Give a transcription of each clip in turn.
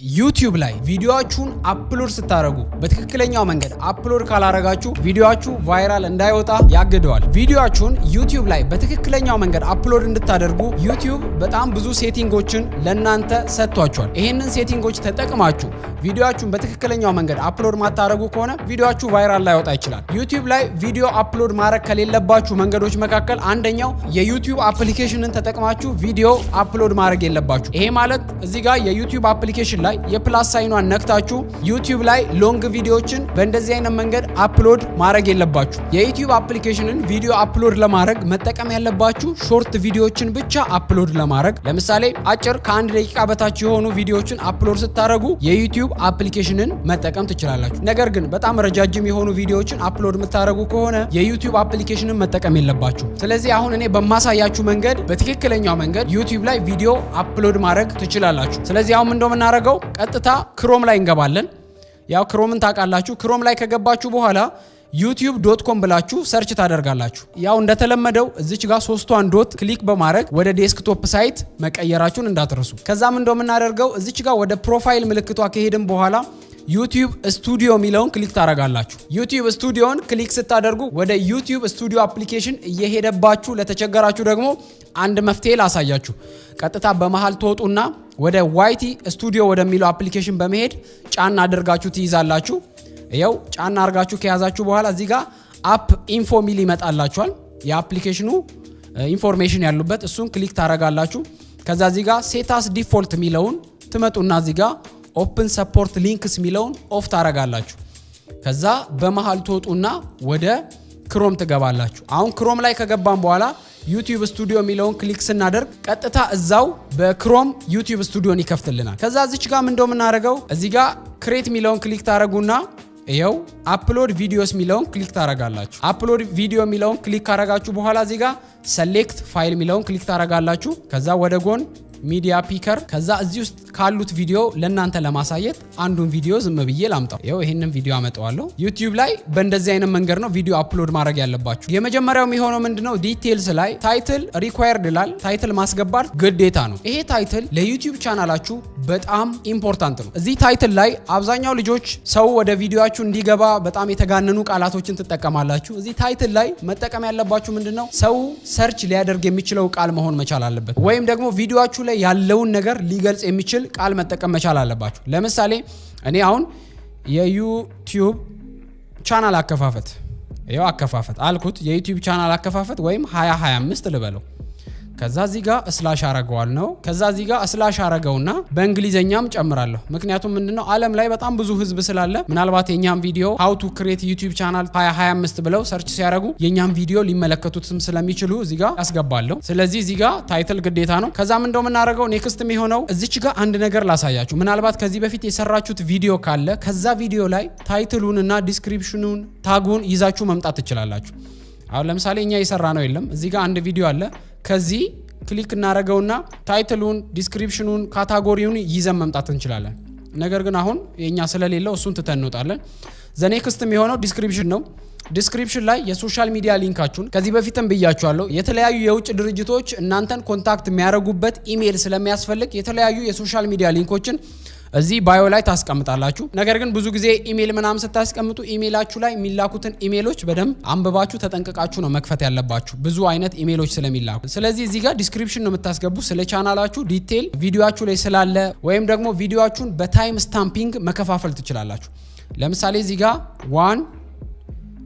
ዩቲዩብ ላይ ቪዲዮአችሁን upload ስታደርጉ በትክክለኛው መንገድ upload ካላረጋችሁ ቪዲዮአችሁ viral እንዳይወጣ ያግደዋል። ቪዲዮአችሁን ዩቲዩብ ላይ በትክክለኛው መንገድ upload እንድታደርጉ ዩቲዩብ በጣም ብዙ setting ኦችን ለእናንተ ሰጥቷችኋል። ይሄንን setting ኦች ተጠቅማችሁ ቪዲዮአችሁን በትክክለኛው መንገድ upload ማታደርጉ ከሆነ ቪዲዮአችሁ viral ላይወጣ ይችላል። ዩቲዩብ ላይ ቪዲዮ upload ማድረግ ከሌለባችሁ መንገዶች መካከል አንደኛው የዩቲዩብ application ን ተጠቅማችሁ ቪዲዮ upload ማድረግ የለባችሁም። ይሄ ማለት እዚህ ጋር የዩቲዩብ application ላይ የ plus sign ኗን ነክታችሁ ዩቲዩብ ላይ long ቪዲዮዎችን በእንደዚህ አይነት መንገድ upload ማድረግ የለባችሁም። የዩቲዩብ application ን ቪዲዮ upload ለማድረግ መጠቀም ያለባችሁ short ቪዲዮዎችን ብቻ upload ለማድረግ፣ ለምሳሌ አጭር ከ1 ደቂቃ በታች የሆኑ ቪዲዮዎችን upload ስታደርጉ የዩቲዩብ application ን መጠቀም ትችላላችሁ። ነገር ግን በጣም ረጃጅም የሆኑ ቪዲዮዎችን upload የምታደርጉ ከሆነ የዩቲዩብ application ን መጠቀም የለባችሁም። ስለዚህ አሁን እኔ በማሳያችሁ መንገድ በትክክለኛው መንገድ ዩቲዩብ ላይ ቪዲዮ upload ማድረግ ትችላላችሁ። ስለዚህ አሁን ምንድነው የምናደርገው? ቀጥታ ክሮም ላይ እንገባለን። ያው ክሮምን ታውቃላችሁ። ክሮም ላይ ከገባችሁ በኋላ YouTube.com ብላችሁ search ታደርጋላችሁ። ያው እንደተለመደው እዚች ጋር ሶስቷን dot click በማድረግ ወደ desktop site መቀየራችሁን እንዳትረሱ። ከዛም እንደምናደርገው እዚች ጋር ወደ profile ምልክቷ ከሄድን በኋላ ዩቲዩብ ስቱዲዮ የሚለውን click ታደርጋላችሁ። ዩቲዩብ ስቱዲዮን click ስታደርጉ ወደ ዩቲዩብ ስቱዲዮ application እየሄደባችሁ ለተቸገራችሁ ደግሞ አንድ መፍትሄ ላሳያችሁ። ቀጥታ በመሃል ትወጡና ወደ YT ስቱዲዮ ወደሚለው application በመሄድ ጫና አድርጋችሁ ትይዛላችሁ። ይኸው ጫና አድርጋችሁ ከያዛችሁ በኋላ እዚህ ጋር app info ሚል ይመጣላችኋል። የ application ኑ information ያሉበት እሱን click ታደርጋላችሁ። ከዛ እዚህ ጋር set as default የሚለውን ትመጡና እዚህ ጋር open support links የሚለውን off ታደርጋላችሁ። ከዛ በመሃል ትወጡና ወደ ክሮም ትገባላችሁ። አሁን ክሮም ላይ ከገባን በኋላ ዩቲዩብ ስቱዲዮ የሚለውን click ስናደርግ ቀጥታ እዛው በክሮም ዩቲዩብ ስቱዲዮን ይከፍትልናል። ከዛ እዚች ጋር ምንድነው የምናደርገው? እዚህ ጋር create የሚለውን click ታደርጉና ይኸው upload videos የሚለውን click ታደርጋላችሁ። Upload video የሚለውን click ካረጋችሁ በኋላ እዚህ ጋር select file የሚለውን click ታደርጋላችሁ። ከዛ ወደ ጎን media picker፣ ከዛ እዚህ ውስጥ ካሉት ቪዲዮ ለእናንተ ለማሳየት አንዱን ቪዲዮ ዝም ብዬ ላምጣው። ይኸው ይህንን ቪዲዮ አመጣዋለሁ። ዩቲዩብ ላይ በእንደዚህ አይነት መንገድ ነው ቪዲዮ upload ማድረግ ያለባችሁ። የመጀመሪያው የሚሆነው ምንድነው? Details ላይ title required ይላል። Title ማስገባት ግዴታ ነው። ይሄ title ለዩቲዩብ ቻናላችሁ በጣም important ነው። እዚህ title ላይ አብዛኛው ልጆች ሰው ወደ ቪዲዮአችሁ እንዲገባ በጣም የተጋነኑ ቃላቶችን ትጠቀማላችሁ። እዚህ title ላይ መጠቀም ያለባችሁ ምንድነው? ሰው search ሊያደርግ የሚችለው ቃል መሆን መቻል አለበት። ወይም ደግሞ ቪዲዮአችሁ ላይ ያለውን ነገር ሊገልጽ የሚችል ቃል መጠቀም መቻል አለባችሁ። ለምሳሌ እኔ አሁን የዩቲዩብ ቻናል አከፋፈት፣ ይኸው አከፋፈት አልኩት። የዩቲዩብ ቻናል አከፋፈት ወይም 2025 ልበለው። ከዛ እዚህ ጋር slash አረገዋለሁ። ከዛ እዚህ ጋር slash አረገውና በእንግሊዘኛም ጨምራለሁ። ምክንያቱም ምንድነው፣ ዓለም ላይ በጣም ብዙ ህዝብ ስላለ ምናልባት የኛም ቪዲዮ how to create YouTube channel 2025 ብለው search ሲያደርጉ የኛም ቪዲዮ ሊመለከቱትም ስለሚችሉ እዚህ ጋር ያስገባለሁ። ስለዚህ እዚህ ጋር title ግዴታ ነው። ከዛ ምንድነው የምናደርገው? Next የሚሆነው እዚች ጋር አንድ ነገር ላሳያችሁ። ምናልባት ከዚህ በፊት የሰራችሁት ቪዲዮ ካለ ከዛ ቪዲዮ ላይ title ኡን እና description ኑን፣ tag ኡን ይዛችሁ መምጣት ትችላላችሁ። አሁን ለምሳሌ እኛ የሰራነው የለም። እዚህ ጋር አንድ ቪዲዮ አለ። ከዚህ click እናደርገውና title ኡን፣ description ኑን፣ category ውን ይዘን መምጣት እንችላለን። ነገር ግን አሁን የኛ ስለሌለው እሱን ትተን እንወጣለን። The next የሚሆነው description ነው። Description ላይ የ social media link ኣችሁን፣ ከዚህ በፊትም ብያችኋለሁ። የተለያዩ የውጭ ድርጅቶች እናንተን contact የሚያደርጉበት ኢሜይል ስለሚያስፈልግ የተለያዩ የ social media link ኦችን እዚህ bio ላይ ታስቀምጣላችሁ። ነገር ግን ብዙ ጊዜ ኢሜይል ምናምን ስታስቀምጡ ኢሜይላችሁ ላይ የሚላኩትን ኢሜይሎች በደንብ አንብባችሁ ተጠንቅቃችሁ ነው መክፈት ያለባችሁ፣ ብዙ አይነት ኢሜይሎች ስለሚላኩ። ስለዚህ እዚህ ጋር description ነው የምታስገቡ ስለ ቻናላችሁ detail ቪዲዮአችሁ ላይ ስላለ፣ ወይም ደግሞ ቪዲዮአችሁን በ time stamping መከፋፈል ትችላላችሁ። ለምሳሌ እዚህ ጋር 1፣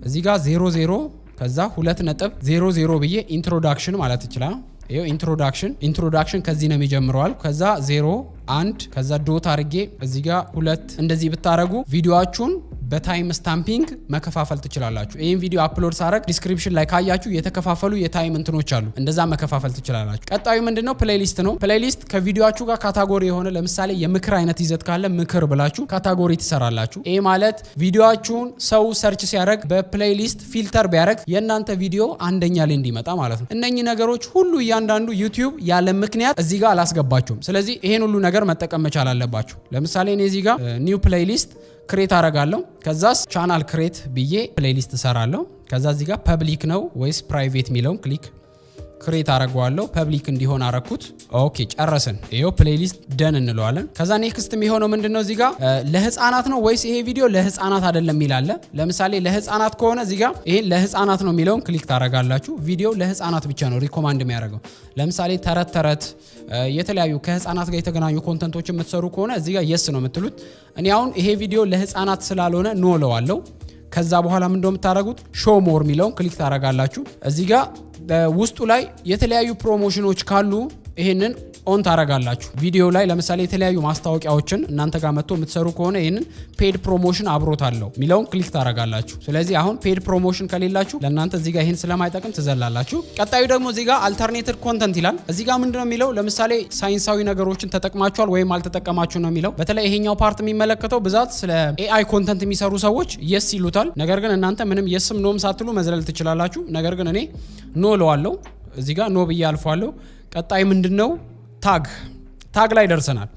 እዚህ ጋር 00፣ ከዛ 2.00 ብዬ introduction ማለት ይችላል። ይኸው introduction፣ introduction ከዚህ ነው የሚጀምረዋል። ከዛ 0 1፣ ከዛ dot አድርጌ እዚህ ጋር ሁለት፣ እንደዚህ ብታረጉ ቪዲዮአችሁን በ time stamping መከፋፈል ትችላላችሁ። ይህን ቪዲዮ upload ሳረግ description ላይ ካያችሁ የተከፋፈሉ የ time እንትኖች አሉ። እንደዛ መከፋፈል ትችላላችሁ። ቀጣዩ ምንድነው? Playlist ነው። Playlist ከቪዲዮአችሁ ጋር category የሆነ፣ ለምሳሌ የምክር አይነት ይዘት ካለ ምክር ብላችሁ category ትሰራላችሁ። ይህ ማለት ቪዲዮአችሁን ሰው search ሲያደርግ በ playlist filter ቢያደርግ የእናንተ ቪዲዮ አንደኛ ላይ እንዲመጣ ማለት ነው። እነኚህ ነገሮች ሁሉ እያንዳንዱ ዩቲዩብ ያለ ምክንያት እዚህ ጋር አላስገባቸውም። ስለዚህ ይሄን ሁሉ ነገር መጠቀም መቻል አለባችሁ። ለምሳሌ እኔ እዚህ ጋር new playlist create አረጋለሁ። ከዛስ channel create ብዬ playlist እሰራለሁ። ከዛ እዚህ ጋር public ነው ወይስ private የሚለውን click፣ Create አረገዋለሁ። Public እንዲሆን አረኩት። Okay፣ ጨረስን። ይኸው playlist done እንለዋለን። ከዛ next የሚሆነው ምንድነው? እዚህ ጋር ለህፃናት ነው ወይስ ይሄ ቪዲዮ ለህፃናት አይደለም የሚል። ለምሳሌ ለህፃናት ከሆነ እዚህ ጋር ይሄን ለህፃናት ነው የሚለውን click ታረጋላችሁ። ቪዲዮ ለህፃናት ብቻ ነው recommend የሚያደርገው። ለምሳሌ ተረት ተረት፣ የተለያዩ ከህፃናት ጋር የተገናኙ content ኦች የምትሰሩ ከሆነ እዚህ ጋር yes ነው የምትሉት። እኔ አሁን ይሄ ቪዲዮ ለህፃናት ስላልሆነ no እለዋለሁ። ከዛ በኋላ ምንድነው የምታደርጉት? Show more የሚለውን click ታደርጋላችሁ። እዚህ ጋር ውስጡ ላይ የተለያዩ promotion ኖች ካሉ ይሄንን on ታረጋላችሁ። ቪዲዮ ላይ ለምሳሌ የተለያዩ ማስታወቂያዎችን እናንተ ጋር መጥቶ የምትሰሩ ከሆነ ይህንን paid promotion አብሮት አለው የሚለውን click ታረጋላችሁ። ስለዚህ አሁን paid promotion ከሌላችሁ ለእናንተ እዚህ ጋር ይህን ስለማይጠቅም ትዘላላችሁ። ቀጣዩ ደግሞ እዚህ ጋር alternative content ይላል። እዚህ ጋር ምንድነው የሚለው? ለምሳሌ ሳይንሳዊ ነገሮችን ተጠቅማችኋል ወይም አልተጠቀማችሁ ነው የሚለው። በተለይ ይሄኛው part የሚመለከተው ብዛት ስለ AI content የሚሰሩ ሰዎች yes ይሉታል። ነገር ግን እናንተ ምንም yes ም no ም ሳትሉ መዝለል ትችላላችሁ። ነገር ግን እኔ no እለዋለሁ። እዚህ ጋር no ብዬ አልፏለሁ። ቀጣይ ምንድን ነው? Tag ላይ ደርሰናል።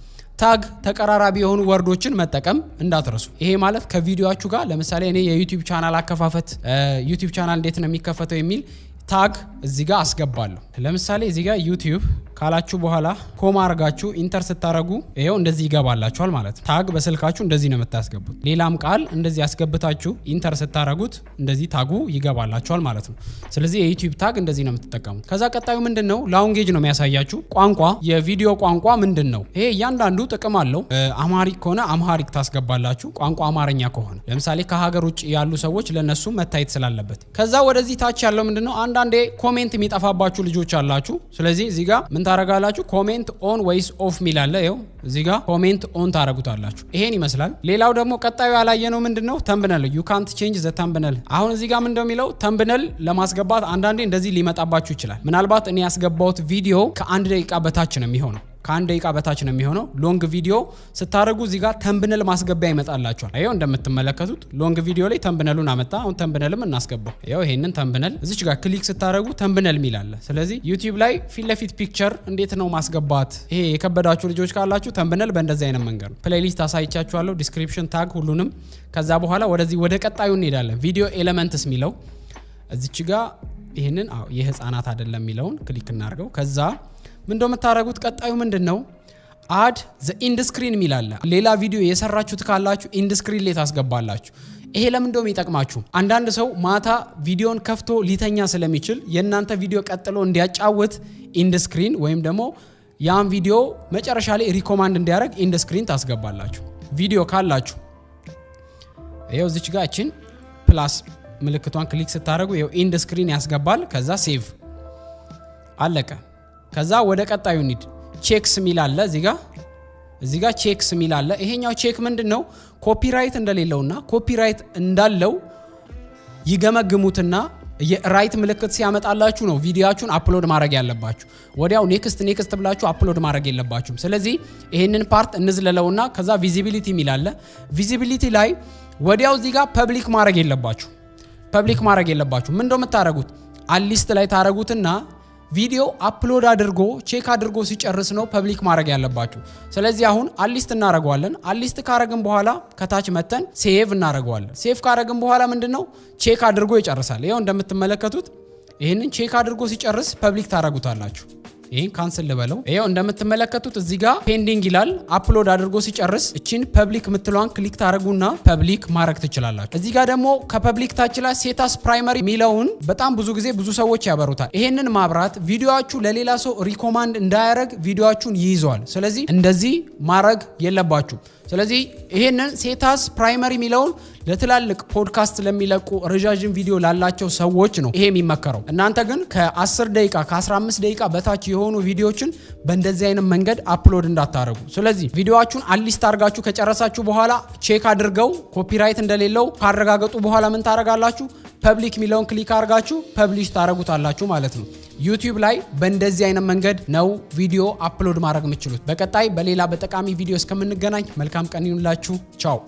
Tag ተቀራራቢ የሆኑ word ኦችን መጠቀም እንዳትረሱ። ይሄ ማለት ከቪዲዮአችሁ ጋር ለምሳሌ እኔ የ YouTube channel አከፋፈት፣ YouTube channel እንዴት ነው የሚከፈተው የሚል tag እዚህ ጋር አስገባለሁ። ለምሳሌ እዚህ ጋር YouTube ካላችሁ በኋላ comma አርጋችሁ enter ስታረጉ ይኸው እንደዚህ ይገባላችኋል ማለት ነው። Tag በስልካችሁ እንደዚህ ነው የምታስገቡት። ሌላም ቃል እንደዚህ አስገብታችሁ enter ስታረጉት እንደዚህ tag ኡ ይገባላችኋል ማለት ነው። ስለዚህ የ YouTube tag እንደዚህ ነው የምትጠቀሙት። ከዛ ቀጣዩ ምንድን ነው? Language ነው የሚያሳያችሁ። ቋንቋ፣ የቪዲዮ ቋንቋ ምንድን ነው? ይሄ እያንዳንዱ ጥቅም አለው። Amharic ከሆነ Amharic ታስገባላችሁ። ቋንቋ አማርኛ ከሆነ ለምሳሌ ከሀገር ውጭ ያሉ ሰዎች ለነሱ መታየት ስላለበት። ከዛ ወደዚህ ታች ያለው ምንድን ነው? አንዳንዴ comment የሚጠፋባችሁ ልጆች አላችሁ። ስለዚህ እዚህ ጋር ምን ታረጋላችሁ? Comment on ወይስ off ሚል አለ። ይኸው እዚህ ጋር comment on ታረጉታላችሁ። ይሄን ይመስላል። ሌላው ደግሞ ቀጣዩ ያላየነው ምንድን ነው? ተምብነል። ዩ ካንት ቼንጅ ዘ ተምብነል። አሁን እዚህ ጋር ምንድነው የሚለው? Thumbnail ለማስገባት አንዳንዴ እንደዚህ ሊመጣባችሁ ይችላል። ምናልባት እኔ ያስገባሁት ቪዲዮ ከ1 ደቂቃ በታች ነው የሚሆነው፣ ከ1 ደቂቃ በታች ነው የሚሆነው። Long video ስታደርጉ እዚህ ጋር thumbnail ማስገቢያ ይመጣላችኋል። ይኸው እንደምትመለከቱት long video ላይ thumbnail ኡን አመጣ። አሁን thumbnail ም እናስገባው። ይኸው ይሄንን thumbnail እዚች ጋር click ስታደርጉ thumbnail የሚል አለ። ስለዚህ YouTube ላይ ፊት ለፊት picture እንዴት ነው ማስገባት፣ ይሄ የከበዳችሁ ልጆች ካላችሁ thumbnail በእንደዚህ አይነት መንገድ ነው። Playlist አሳይቻችኋለሁ፣ description፣ tag ሁሉንም። ከዛ በኋላ ወደዚህ ወደ ቀጣዩ እንሄዳለን። Video elements የሚለው እዚች ጋር ይህንን አዎ የህፃናት አይደለም የሚለውን click እናድርገው። ከዛ ምን እንደምታደርጉት ቀጣዩ ምንድን ነው? Add the end screen የሚል አለ። ሌላ ቪዲዮ የሰራችሁት ካላችሁ end screen ላይ ታስገባላችሁ። ይሄ ለምን እንደሆነ ይጠቅማችሁ። አንዳንድ ሰው ማታ ቪዲዮን ከፍቶ ሊተኛ ስለሚችል የእናንተ ቪዲዮ ቀጥሎ እንዲያጫውት end screen ወይም ደግሞ ያን ቪዲዮ መጨረሻ ላይ recommend እንዲያደርግ end screen ታስገባላችሁ። ቪዲዮ ካላችሁ ይኸው እዚች ጋር እችን plus ምልክቷን click ስታደርጉ ይኸው end screen ያስገባል። ከዛ save፣ አለቀ። ከዛ ወደ ቀጣዩ እንሂድ። Checks ሚል አለ እዚህ ጋር checks ሚል አለ። ይሄኛው check ምንድን ነው? Copyright እንደሌለውና copyright እንዳለው ይገመግሙትና የ right ምልክት ሲያመጣላችሁ ነው ቪዲዮአችሁን upload ማድረግ ያለባችሁ። ወዲያው next next ብላችሁ upload ማድረግ የለባችሁም። ስለዚህ ይሄንን part እንዝለለውና ከዛ visibility የሚል አለ። Visibility ላይ ወዲያው እዚህ ጋር public ማድረግ የለባችሁ። Public ማድረግ የለባችሁ። ምን እንደምታደርጉት unlist ላይ ታደርጉትና ቪዲዮ upload አድርጎ check አድርጎ ሲጨርስ ነው public ማድረግ ያለባችሁ። ስለዚህ አሁን unlist እናደርገዋለን። Unlist ካረግን በኋላ ከታች መተን save እናደርገዋለን። Save ካረግን በኋላ ምንድን ነው፣ check አድርጎ ይጨርሳል። ይኸው እንደምትመለከቱት ይህንን check አድርጎ ሲጨርስ public ታደርጉታላችሁ። ይህን cancel ልበለው። ይኸው እንደምትመለከቱት እዚህ ጋር pending ይላል። Upload አድርጎ ሲጨርስ እቺን public የምትለዋን click ታደርጉና public ማድረግ ትችላላችሁ። እዚህ ጋር ደግሞ ከ public ታች ላይ set as primary የሚለውን በጣም ብዙ ጊዜ ብዙ ሰዎች ያበሩታል። ይሄንን ማብራት ቪዲዮአችሁ ለሌላ ሰው recommend እንዳያደርግ ቪዲዮአችሁን ይይዘዋል። ስለዚህ እንደዚህ ማድረግ የለባችሁ። ስለዚህ ይሄንን set as primary የሚለውን ለትላልቅ ፖድካስት ለሚለቁ፣ ረዣዥም ቪዲዮ ላላቸው ሰዎች ነው ይሄ የሚመከረው። እናንተ ግን ከ10 ደቂቃ፣ ከ15 ደቂቃ በታች የሆኑ ቪዲዮችን በእንደዚህ አይነት መንገድ upload እንዳታረጉ። ስለዚህ ቪዲዮአችሁን unlist አድርጋችሁ ከጨረሳችሁ በኋላ check አድርገው copyright እንደሌለው ካረጋገጡ በኋላ ምን ታረጋላችሁ? Public የሚለውን click አድርጋችሁ publish ታረጉታላችሁ ማለት ነው። YouTube ላይ በእንደዚህ አይነት መንገድ ነው ቪዲዮ upload ማድረግ የምትችሉት። በቀጣይ በሌላ በጠቃሚ ቪዲዮ እስከምንገናኝ መልካም ቀን ይሁንላችሁ። ቻው።